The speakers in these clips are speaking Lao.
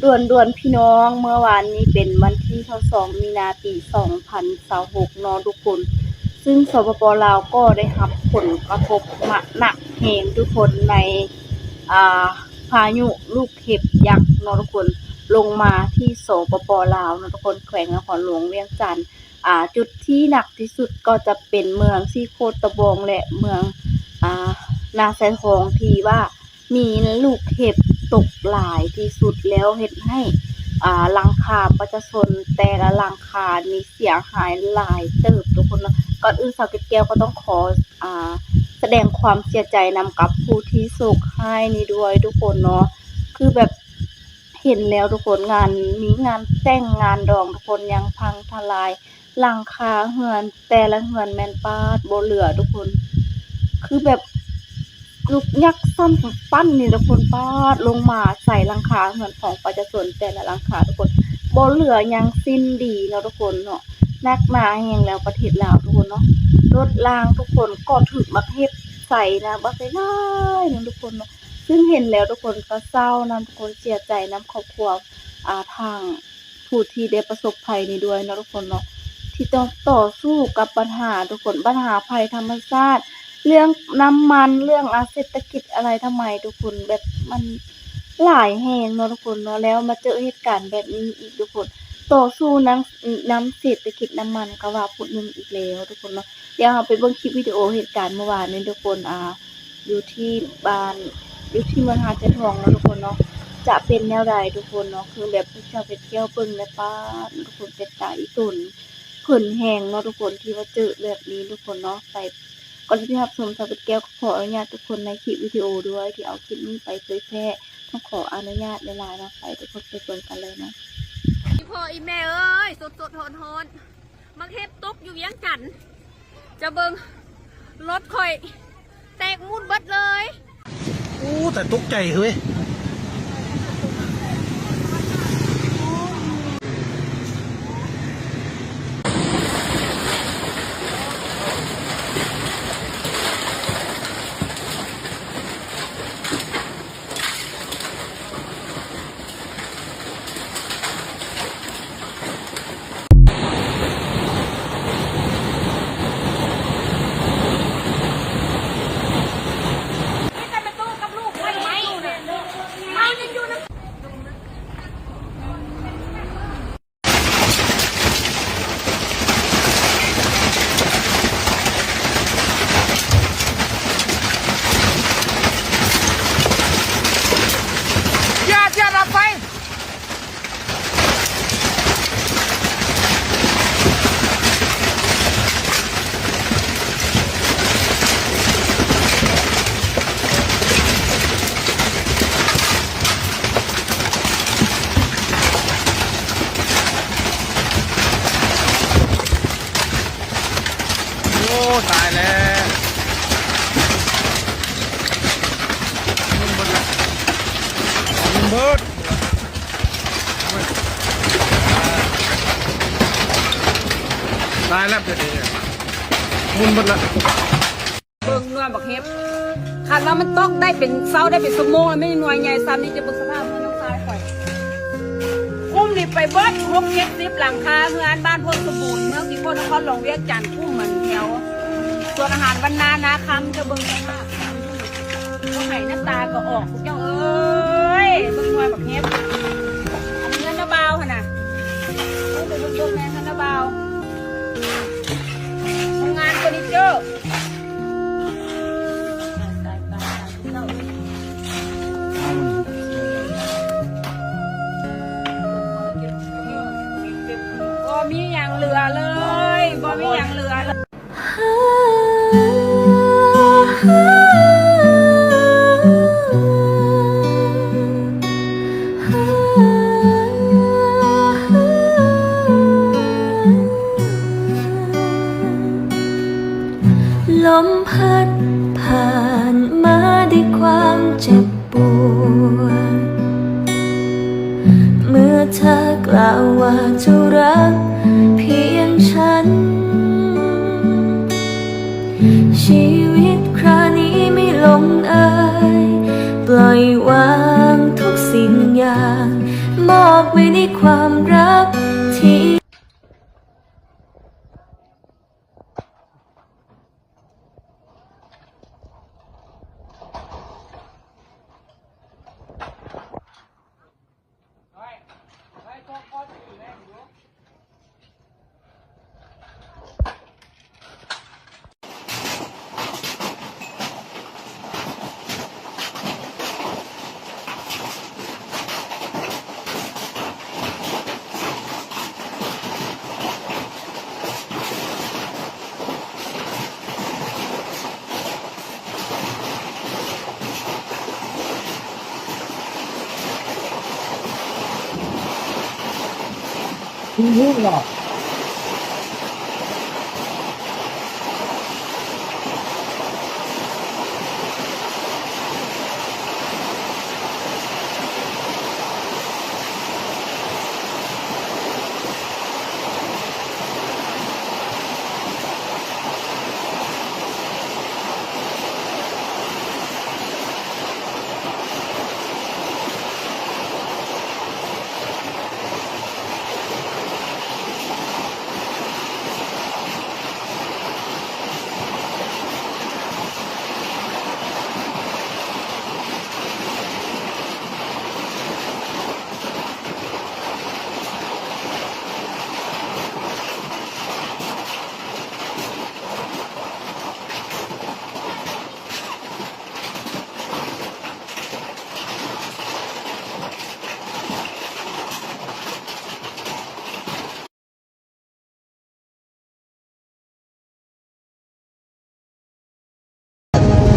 ດ່ວນໆ ພີ່ນ້ອງ, ເມື່ອວານນີ້ເປັນວັນທີຊາວສອງ ມີນາ ປີສອງພັນຊາວຫົກເນາະທຸກຄົນ, ຊຶ່ງ ສປປ ລາວ ກໍໄດ້ຮັບຜົນກະທົບມາໜັກແຮງທຸກຄົນ ໃນ ອ່າ ພາຍຸລູກເຫັບຍັກເນາະທຸກຄົນ ລົງມາທີ່ ສປປ ລາວເນາະທຸກຄົນ, ແຂວງນະຄອນຫຼວງວຽງຈັນ. ອ່າ ຈຸດທີ່ໜັກທີ່ສຸດກໍຈະເປັນເມືອງສີໂຄດຕະບອງ ແລະ ເມືອງ ອ່າ ນາຊາຍທອງ ທີ່ວ່າມີລູກເຫັບຕົກຫຼາຍທີ່ສຸດ ແລ້ວເຮັດໃຫ້ ອ່າ ຫຼັງຄາປະຊາຊົນແຕ່ລະຫຼັງຄານີ້ເສຍຫາຍຫຼາຍເຕີບທຸກຄົນເນາະ. ກ່ອນອື່ນສາວເກັດແກ້ວກໍຕ້ອງຂໍ ອ່າ ສະແດງຄວາມເສຍໃຈນຳກັບຜູ້ທີ່ໂຊກຮ້າຍນີ້ດ້ວຍທຸກຄົນເນາະ. ຄືແບບ ເຫັນແລ້ວທຸກຄົນ ງານ ມີງານແຕ່ງງານດອງທຸກຄົນ ຍັງພັງທະລາຍ ຫຼັງຄາເຮືອນແຕ່ລະເຮືອນແມ່ນປາດບໍ່ເຫຼືອທຸກຄົນ ຄືແບບ ລູກຍັກຊ້ຳກຳປັ້ນນີ້ທຸກຄົນ ປາດລົງມາໃສ່ຫຼັງຄາເຮືອນຂອງປະຊາຊົນແຕ່ລະຫຼັງຄາທຸກຄົນ ບໍ່ເຫຼືອຫຍັງສິ້ນດີເນາະທຸກຄົນເນາະ. ໜັກໜາແຮງແລ້ວປະເທດລາວທຸກຄົນເນາະ, ລົດລາງທຸກຄົນກໍຖືກໝາກເຫັບໃສ່ນະ ບັກຫຼາຍໆໜຶ່ງທຸກຄົນເນາະ. ຊຶ່ງເຫັນແລ້ວທຸກຄົນກໍເສົ້ານຳ ທຸກຄົນເສຍໃຈນຳຄອບຄົວ ອ່າ ທາງຜູ້ທີ່ໄດ້ປະສົບໄພນີ້ດ້ວຍເນາະທຸກຄົນເນາະ ທີ່ຕ້ອງຕໍ່ສູ້ກັບບັນຫາທຸກຄົນ ບັນຫາໄພທຳມະຊາດ ເລື່ອງນ້ຳມັນ ເລື່ອງ ອ່າ ເສດຖະກິດອາໄລທຳໄມທຸກຄົນ ແບບມັນຫຼາຍແຮງເນາະທຸກຄົນເນາະ ແລ້ວມາເຈີເຫດການແບບນີ້ອີກທຸກຄົນ ຕໍ່ສູ້ນຳ ນຳເສດຖະກິດນ້ຳມັນກໍວ່າຜູ້ໜຶ່ງອີກແລ້ວທຸກຄົນເນາະ. ດຽວເຮົາໄປເບິ່ງຄລິບວິດີໂອເຫດການເມື່ອວານນີ້ທຸກຄົນ ອ່າ ຢູ່ທີ່ບ້ານ ຢູ່ທີ່ເມືອງຫາດຊາຍທອງເນາະທຸກຄົນເນາະ ຈະເປັນແນວໃດທຸກຄົນເນາະ. ຄືແບບສາວເກັດແກ້ວເບິ່ງແລ້ວ ປາດ ທຸກຄົນ ເປັນຕາອີຕົນເພິ່ນແຮງເນາະທຸກຄົນ ທີ່ວ່າເຈີແບບນີ້ທຸກຄົນເນາະ. ໄປ ກ່ອນທີ່ຈະຮັບຊົມ ສາວເກັດແກ້ວກໍຂໍອະນຸຍາດທຸກຄົນໃນຄລິບວິດີໂອດ້ວຍ ທີ່ເອົາຄລິບນີ້ໄປເຜີຍແຜ່ ຕ້ອງຂໍອະນຸຍາດຫຼາຍໆເນາະ. ໄປ ທຸກຄົນໄປເບິ່ງກັນເລີຍເນາະ. ອີພໍ່ອີແມ່ເອີຍ ສົດໆຮ້ອນໆ ໝາກເຫັບຕົກຢູ່ວຽງຈັນ ຈະເບິ່ງ ລົດຂ້ອຍແຕກໝູນເບິດເລີຍ. ໂອ້ ແຕ່ຕົກໃຈເຮີ້ຍ. ຢ່າ ຢ່າດັບໄຟ. ໂອ້ ຕາຍແລ້ວ ເງິນເບິດລະ ເງິນເບິດ. ຕາຍແລ້ວ ເປັນຫຍັງ ໝຸ່ນເບິດລະ. ເບິ່ງໜ່ວຍບັກເຫັບ ຄັນວ່າມັນຕົກໄດ້ເປັນເຊົ້າ ໄດ້ເປັນຊົ່ວໂມງແລ້ວ ແມ່ນໜ່ວຍໃຫຍ່ຊ່ຳນີ້ ຈະເບິ່ງສະພາບເຮືອນນ້ອງຊາຍຂ້ອຍ ຄຸ້ມນີ້ໄປເບິດ ຫົກເຈັດສິບຫຼັງຄາເຮືອນ ບ້ານໂພນສົມບູນ ເມືອງສີໂຄດ ນະຄອນຫຼວງວຽງຈັນ ຄຸ້ມ ມັນແຖວສວນອາຫານວັນນາ ນາຄຳ ຈະເບິ່ງສະພາບ ບໍ່ໃຫ້ນ້ຳຕາກໍອອກ ພວກເຈົ້າເອີຍ ເບິ່ງໜ່ວຍບັກເຫັບ ອັນນີ້ເຮືອນນ້າບ່າວຫັ້ນນະ ເບິ່ງເບິ່ງແມ່ ເຮືອນນ້າບ່າວ ໂຮງງານເຟີນິເຈີ ບໍ່ມີຫຍັງເຫຼືອເລີຍ ບໍ່ມີຫຍັງເຫຼືອເລີຍ. ລົມພັດຜ່ານມາດ້ວຍຄວາມເຈັບປວດ ເມື່ອເທອກ່າວວ່າຈະຮັກພຽງສັນ ຊີວິດຄາວນີ້ໄມ່ລົງເອີຍ ປ່ອຍວາງທຸກສິ່ງຢ່າງ ມອ ອກໄວ້ໃນຄວາມລັບທີ່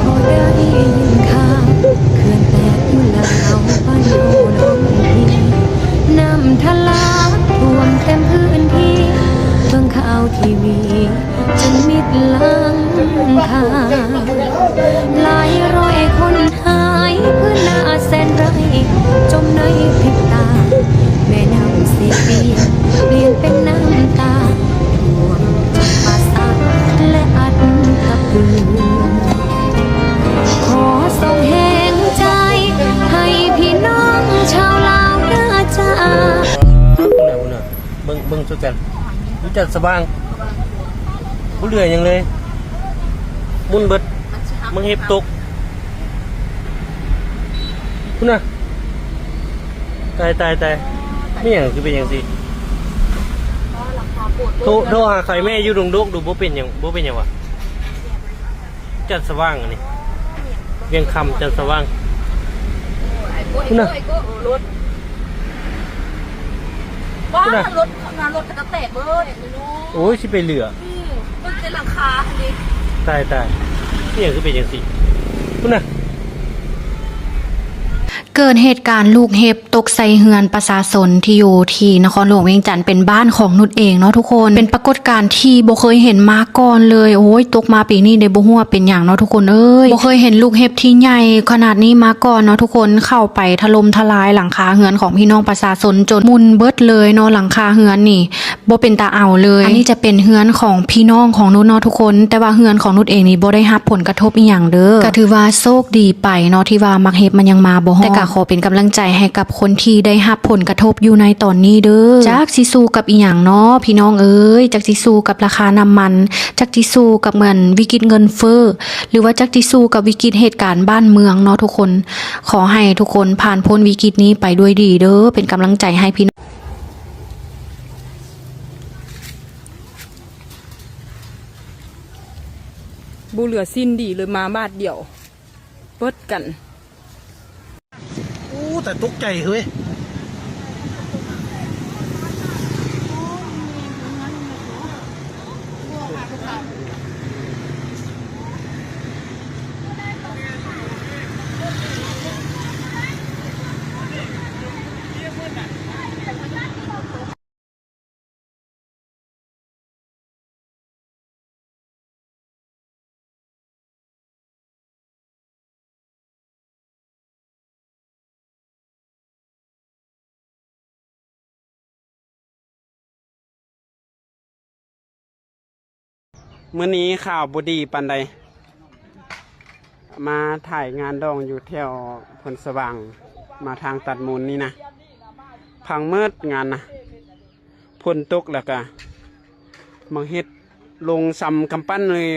ພໍໄດ້ຍິນຂ່າວເຂື່ອນແຕກຢູ່ລາວ ບ້ານໂນນອງພີ ນ້ຳທະລັກຖ້ວມເຕັມພື້ນທີ່ ເບິ່ງຂ່າວທີວີ ຈົນມິດຫຼັງຄາ ຫຼາຍຮ້ອຍຄົນຫາຍ ພື້ນນາແສນໄຮ່ຈົມໃນພິບຕາ ແມ່ນ້ຳເຊປຽນປ່ຽນເປັນນ້ຳຕາ ຖ້ວມຈຳປາສັກ ແລະ ອັດຕະປື ຂໍສົ່ງແຮງໃຈໃຫ້ພີ່ນ້ອງຊາວລາວເດີຈ້າ. ເບິ່ງ ເບິ່ງຊຸດກັນ ຢູ່ຈັນສະຫວ່າງ ບໍ່ເຫຼືອຫຍັງເລີຍ ໝຸ່ນເບິດ ເບິ່ງເຫັບຕົກ ພຸ້ນນະ ຕາຍ ຕາຍ ຕາຍ ແມ່ນຫຍັງຄືເປັນຈັ່ງຊີ້? ໂທ ໂທຫາໄຂ້ແມ່ຢູ່ດົງດົກດູ ບໍ່ເປັນຫຍັງ ບໍ່ເປັນຫຍັງຫວາ? ຈັນສະຫວ່າງອັນນີ້ ວຽງຄຳ ຈັນສະຫວ່າງ ພຸ້ນນະ ລົດ ວ້າ ພຸ້ນນະ ລົດ ລົດກະແຕກເບີດ ໂອ້ຍ ຊິໄປເຫຼືອ ອືມ ເບິ່ງແຕ່ຫຼັງຄາຫັ້ນເດ ຕາຍ ຕາຍ ອີ່ຫຍັງຄືເປັນຈັ່ງຊີ້ ພຸ້ນນະ. ເກີດເຫດການລູກເຫັບຕົກໃສ່ເຮືອນປະຊາຊົນທີ່ຢູ່ທີ່ນະຄອນຫຼວງວຽງຈັນ ເປັນບ້ານຂອງນຸດເອງເນາະທຸກຄົນ ເປັນປາກົດການທີ່ບໍ່ເຄີຍເຫັນມາກ່ອນເລີຍ ໂອ້ຍ ຕົກມາປີນີ້ເດ ບໍ່ຮູ້ວ່າເປັນຫຍັງເນາະທຸກຄົນເອີຍ ບໍ່ເຄີຍເຫັນລູກເຫັບທີ່ໃຫຍ່ຂະໜາດນີ້ມາກ່ອນເນາະທຸກຄົນ ເຂົ້າໄປຖະຫຼົ່ມທະລາຍຫຼັງຄາເຮືອນຂອງພີ່ນ້ອງປະຊາຊົນຈົນໝຸ່ນເບິດເລີຍເນາະ ຫຼັງຄາເຮືອນນີ້ ບໍ່ເປັນຕາເອົາເລີຍ ອັນນີ້ຈະເປັນເຮືອນຂອງພີ່ນ້ອງຂອງນຸດເນາະທຸກຄົນ ແຕ່ວ່າເຮືອນຂອງນຸດເອງນີ້ບໍ່ໄດ້ຮັບຜົນກະທົບອີ່ຫຍັງເດີ ກະຖືວ່າໂຊກດີໄປເນາະ ທີ່ວ່າໝາກເຫັບມັນຍັງມາບໍ່ຮອດ ແຕ່ກະຂໍເປັນກຳລັງໃຈໃຫ້ກັບຄົນທີ່ໄດ້ຮັບຜົນກະທົບຢູ່ໃນຕອນນີ້ເດີ ຈັກຊິສູ້ກັບອີ່ຫຍັງເນາະພີ່ນ້ອງເອີຍ ຈັກຊິສູ້ກັບລາຄານ້ຳມັນ ຈັກຊິສູ້ກັບເໝືອນວິກິດເງິນເຟີ້ ຫຼືວ່າຈັກຊິສູ້ກັບວິກິດເຫດການບ້ານເມືອງເນາະທຸກຄົນ ຂໍໃຫ້ທຸກຄົນຜ່ານພົ້ນວິກິດນີ້ໄປດ້ວຍດີເດີ ເປັນກຳລັງໃຈໃຫ້ພີ່ນ້ອງ. ບໍ່ເຫຼືອຊິ້ນດີເລີຍ ມາບາດດຽວ ເບິດກັນ. ໂອ້ ແຕ່ຕົກໃຈເຮີ້ຍ. ມື້ນີ້ຂ່າວບໍ່ດີປານໃດ ມາຖ່າຍງານດອງຢູ່ແຖວໂພນສະຫວ່າງ ມາທາງຕັດມູນນີ້ນະ. ພັງໝົດງານນະ ຝົນຕົກແລ້ວກະມາເຮັດລົງຊຳກຳປັ້ນເລີຍ.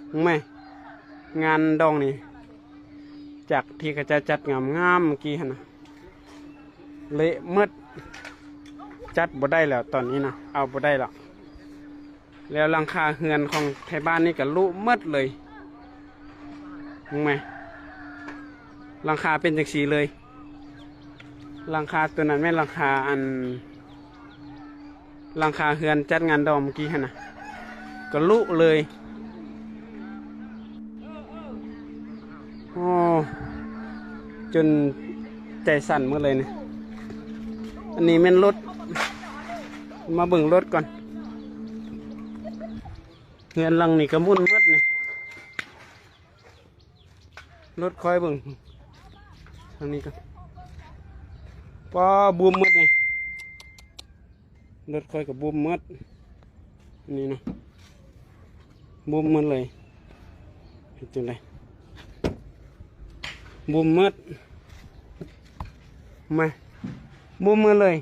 ເຫັນໄໝ ງານດອງນີ້ ຈາກທີ່ເຂົາເຈົ້າຈັດງາມໆເມື່ອກີ້ຫັ້ນນະ ເລະໝົດ ຈັດບໍ່ໄດ້ແລ້ວຕອນນີ້ນະ ເອົາບໍ່ໄດ້ແລ້ວ. ແລ້ວຫຼັງຄາເຮືອນຂອງໄທບ້ານນີ້ກະລຸໝົດເລີຍ. ເຫັນໄໝ ຫຼັງຄາເປັນຈັ່ງຊີ້ເລີຍ. ຫຼັງຄາໂຕນັ້ນແມ່ນຫຼັງຄາອັນ ຫຼັງຄາເຮືອນຈັດງານດອງເມື່ອກີ້ຫັ້ນນະ ກະລຸເລີຍ. ໂອ້ ຈົນໃຈສັ່ນໝົດເລີຍນີ້. ອັນນີ້ແມ່ນລົດ ມາເບິ່ງລົດກ່ອນ. ເຮືອນຫຼັງນີ້ກະໝຸ່ນໝົດນີ້. ລົດຂ້ອຍເບິ່ງທາງນີ້ກ່ອນ. ປ້າ ບຸ້ມໝົດນີ້. ລົດຂ້ອຍກະບຸ້ມໝົດ ນີ້ນະ ບຸ້ມໝົດເລີຍ. ເຮັດຈັ່ງໃດ ບຸ້ມໝົດ ມາ ບຸ້ມໝົດເລີຍ.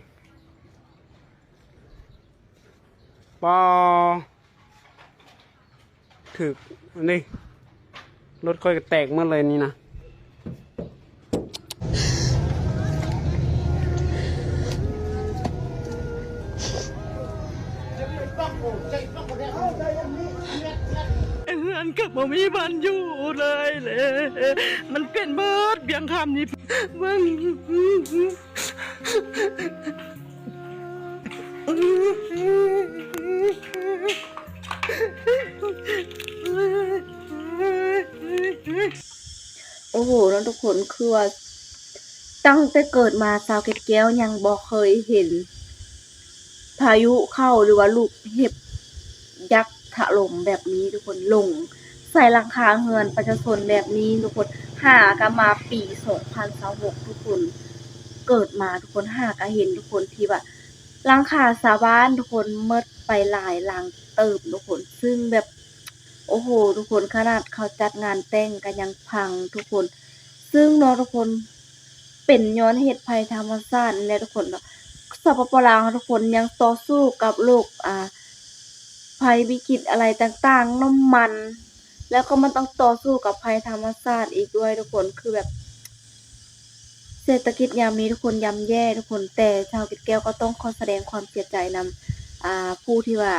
ປ້າ ຖືກອັນນີ້ ລົດຂ້ອຍກະແຕກໝົດເລີຍນີ້ນະ. ເຮືອນກະບໍ່ມີບ່ອນຢູ່ເລີຍເລີ ມັນເປັນເບິດວຽງຄຳນີ້ ເບິ່ງ. ໂອ້ໂຫ ເນາະທຸກຄົນ ຄືວ່າຕັ້ງແຕ່ເກີດມາ ສາວເກັດແກ້ວຍັງບໍ່ເຄີຍເຫັນພາຍຸເຂົ້າ ຫຼືວ່າລູກເຫັບຍັກຖະຫຼົ່ມແບບນີ້ທຸກຄົນ ລົງໃສ່ຫຼັງຄາເຮືອນປະຊາຊົນແບບນີ້ທຸກຄົນ. ຫາກະມາປີສອງພັນຊາວຫົກທຸກຄົນ ເກີດມາທຸກຄົນ ຫາກະເຫັນທຸກຄົນ ທີ່ວ່າ ຫຼັງຄາຊາວບ້ານທຸກຄົນ ໝົດໄປຫຼາຍຫຼັງເຕີບທຸກຄົນ ຊຶ່ງແບບ ໂອ້ໂຫ ທຸກຄົນ ຂະໜາດເຂົາຈັດງານແຕ່ງກະຍັງພັງທຸກຄົນ ຊຶ່ງເນາະທຸກຄົນ ເປັນຍ້ອນເຫດໄພທຳມະຊາດນີ້ແຫຼະທຸກຄົນເນາະ. ສປປ ລາວເຮົາທຸກຄົນຍັງຕໍ່ສູ້ກັບໂລກ ອາ ໄພວິກິດອະໄລຕ່າງໆ ນ້ຳມັນ ແລ້ວກໍມັນຕ້ອງຕໍ່ສູ້ກັບໄພທຳມະຊາດອີກດ້ວຍທຸກຄົນ ຄືແບບ ເສດຖະກິດຍາມນີ້ທຸກຄົນ ຍ່ຳແຍ່ທຸກຄົນ ແຕ່ຊາວເກັດແກ້ວກໍຕ້ອງຂໍສະແດງຄວາມເສຍໃຈນຳ ອາ ຜູ້ທີ່ວ່າ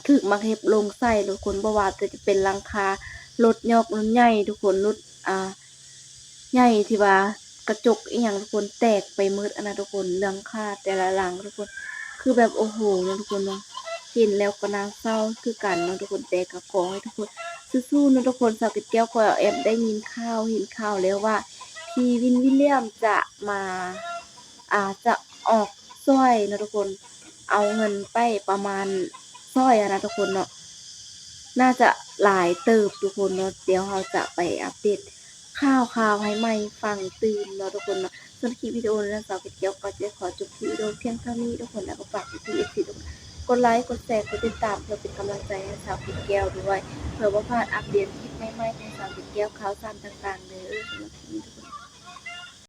ຖືກໝາກເຫັບລົງໃສ່ທຸກຄົນ ບໍ່ວ່າແຕ່ຈະເປັນຫຼັງຄາລົດຍອກ ລົດໃຫຍ່ທຸກຄົນ ລົດ ອາ ໃຫຍ່ທີ່ວ່າກະຈົກອີ່ຫຍັງທຸກຄົນ ແຕກໄປໝົດຫັ້ນນະທຸກຄົນ ຫຼັງຄາແຕ່ລະຫຼັງທຸກຄົນ ຄືແບບ ໂອ້ໂຫ ເນາະທຸກຄົນເນາະ ເຫັນແລ້ວກໍໜ້າເສົ້າຄືກັນເນາະທຸກຄົນ ແຕ່ກໍຂໍໃຫ້ທຸກຄົນສູ້ໆເນາະທຸກຄົນ. ສາວເກັດແກ້ວກໍແອບໄດ້ຍິນຂ່າວ ເຫັນຂ່າວແລ້ວວ່າ ທີ່ວິນ ວິນລຽມ ຈະມາ ອາດຈະອອກຊ່ວຍເນາະທຸກຄົນ ເອົາເງິນໄປປະມານ ຊ່ອຍຫັ້ນນະທຸກຄົນເນາະ ໜ້າຈະຫຼາຍເຕີບທຸກຄົນເນາະ. ດຽວເຮົາຈະໄປອັບເດດຂ່າວໆໃຫ້ໃໝ່ຟັງຕື່ມເນາະທຸກຄົນເນາະ. ສຳລັບຄລິບວິດີໂອນີ້ ສາວເກັດແກ້ວກໍຈະຂໍຈົບຄລິບວິດີໂອພຽງເທົ່ານີ້ທຸກຄົນ ແລ້ວກໍຝາກພີ່ໆເອັຟຊີທຸກຄົນ ກົດໄລ ກົດແຊ ກົດຕິດຕາມ ເພື່ອເປັນກຳລັງໃຈໃຫ້ສາວເກັດແກ້ວດ້ວຍ ເພື່ອບໍ່ພາດອັບເດດຄລິບໃໝ່ໆຂອງສາວເກັດແກ້ວ ຂ່າວສານຕ່າງໆເດີ. ສຳລັບຄລິບນີ້ທຸກຄົນ